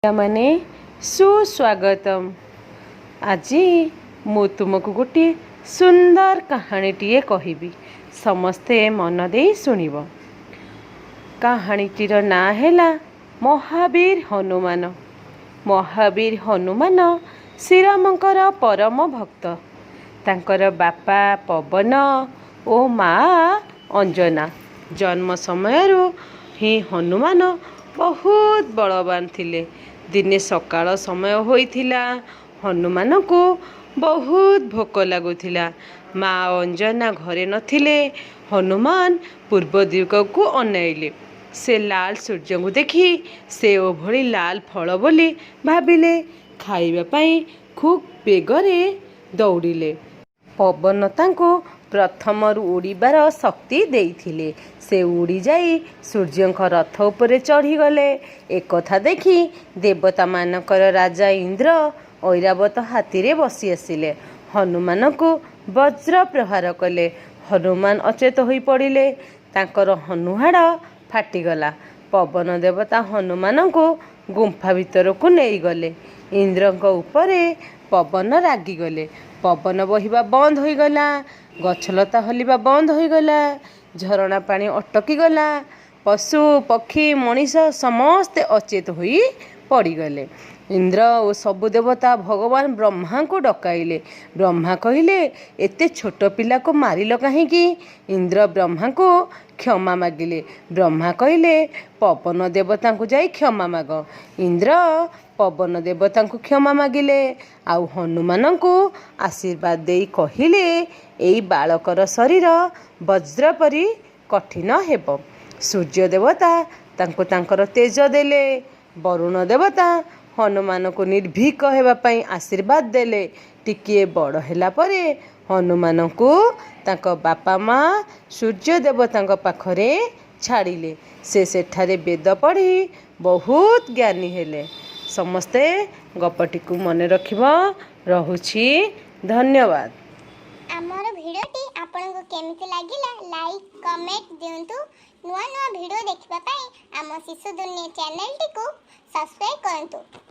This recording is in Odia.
ପିଲାମାନେ, ସୁସ୍ୱାଗତମ। ଆଜି ମୁଁ ତୁମକୁ ଗୋଟିଏ ସୁନ୍ଦର କାହାଣୀଟିଏ କହିବି। ସମସ୍ତେ ମନ ଦେଇ ଶୁଣିବ। କାହାଣୀଟିର ନାଁ ହେଲା ମହାବୀର ହନୁମାନ। ମହାବୀର ହନୁମାନ ଶ୍ରୀରାମଙ୍କର ପରମ ଭକ୍ତ। ତାଙ୍କର ବାପା ପବନ ଓ ମା ଅଞ୍ଜନା। ଜନ୍ମ ସମୟରୁ ହିଁ ହନୁମାନ ବହୁତ ବଳବାନ ଥିଲେ। ଦିନେ ସକାଳ ସମୟ ହୋଇଥିଲା। ହନୁମାନଙ୍କୁ ବହୁତ ଭୋକ ଲାଗୁଥିଲା। ମା ଅଞ୍ଜନା ଘରେ ନଥିଲେ। ହନୁମାନ ପୂର୍ବ ଦିଗକୁ ଅନାଇଲେ। ସେ ଲାଲ ସୂର୍ଯ୍ୟଙ୍କୁ ଦେଖି ସେଓ ଭଳି ଲାଲ ଫଳ ବୋଲି ଭାବିଲେ। ଖାଇବା ପାଇଁ ଖୁବ୍ ବେଗରେ ଦୌଡ଼ିଲେ। ପବନ ତାଙ୍କୁ ପ୍ରଥମରୁ ଉଡ଼ିବାର ଶକ୍ତି ଦେଇଥିଲେ। ସେ ଉଡ଼ିଯାଇ ସୂର୍ଯ୍ୟଙ୍କ ରଥ ଉପରେ ଚଢ଼ିଗଲେ। ଏକଥା ଦେଖି ଦେବତାମାନଙ୍କର ରାଜା ଇନ୍ଦ୍ର ଐରାବତ ହାତୀରେ ବସି ଆସିଲେ। ହନୁମାନଙ୍କୁ ବଜ୍ର ପ୍ରହାର କଲେ। ହନୁମାନ ଅଚେତ ହୋଇ ପଡ଼ିଲେ। ତାଙ୍କର ହନୁହାଡ଼ ଫାଟିଗଲା। ପବନ ଦେବତା ହନୁମାନଙ୍କୁ ଗୁମ୍ଫା ଭିତରକୁ ନେଇଗଲେ। ଇନ୍ଦ୍ରଙ୍କ ଉପରେ ପବନ ରାଗିଗଲେ। ପବନ ବହିବା ବନ୍ଦ ହୋଇଗଲା। ଗଛଲତା ହଲିବା ବନ୍ଦ ହୋଇଗଲା। ଝରଣା ପାଣି ଅଟକିଗଲା। ପଶୁ, ପକ୍ଷୀ, ମଣିଷ ସମସ୍ତେ ଅଚେତ ହୋଇ ପଡ଼ିଗଲେ। ଇନ୍ଦ୍ର ଓ ସବୁ ଦେବତା ଭଗବାନ ବ୍ରହ୍ମାଙ୍କୁ ଡକାଇଲେ। ବ୍ରହ୍ମା କହିଲେ, "ଏତେ ଛୋଟ ପିଲାକୁ ମାରିଲ କାହିଁକି?" ଇନ୍ଦ୍ର ବ୍ରହ୍ମାଙ୍କୁ କ୍ଷମା ମାଗିଲେ। ବ୍ରହ୍ମା କହିଲେ, "ପବନ ଦେବତାଙ୍କୁ ଯାଇ କ୍ଷମା ମାଗ।" ଇନ୍ଦ୍ର ପବନ ଦେବତାଙ୍କୁ କ୍ଷମା ମାଗିଲେ ଆଉ ହନୁମାନଙ୍କୁ ଆଶୀର୍ବାଦ ଦେଇ କହିଲେ, "ଏଇ ବାଳକର ଶରୀର ବଜ୍ର ପରି କଠିନ ହେବ।" ସୂର୍ଯ୍ୟ ଦେବତା ତାଙ୍କୁ ତାଙ୍କର ତେଜ ଦେଲେ। ବରୁଣ ଦେବତା ହନୁମାନଙ୍କୁ ନିର୍ଭୀକ ହେବା ପାଇଁ ଆଶୀର୍ବାଦ ଦେଲେ। ଟିକିଏ ବଡ଼ ହେଲା ପରେ ହନୁମାନଙ୍କୁ ତାଙ୍କ ବାପା ମା ସୂର୍ଯ୍ୟ ଦେବତାଙ୍କ ପାଖରେ ଛାଡ଼ିଲେ। ସେ ସେଠାରେ ବେଦ ପଢ଼ି ବହୁତ ଜ୍ଞାନୀ ହେଲେ। ସମସ୍ତେ ଗପଟିକୁ ମନେ ରଖିବ। ରହୁଛି, ଧନ୍ୟବାଦ। ଆମର ଭିଡ଼ିଓଟି ଆପଣଙ୍କୁ କେମିତି ଲାଗିଲା, ଲାଇକ୍, କମେଣ୍ଟ ଦିଅନ୍ତୁ। ନୂଆ ନୂଆ ଭିଡ଼ିଓ ଦେଖିବା ପାଇଁ ଆମ ଶିଶୁ ଦୁନିଆ ଚ୍ୟାନେଲଟିକୁ ସବସ୍କ୍ରାଇବ୍ କରନ୍ତୁ।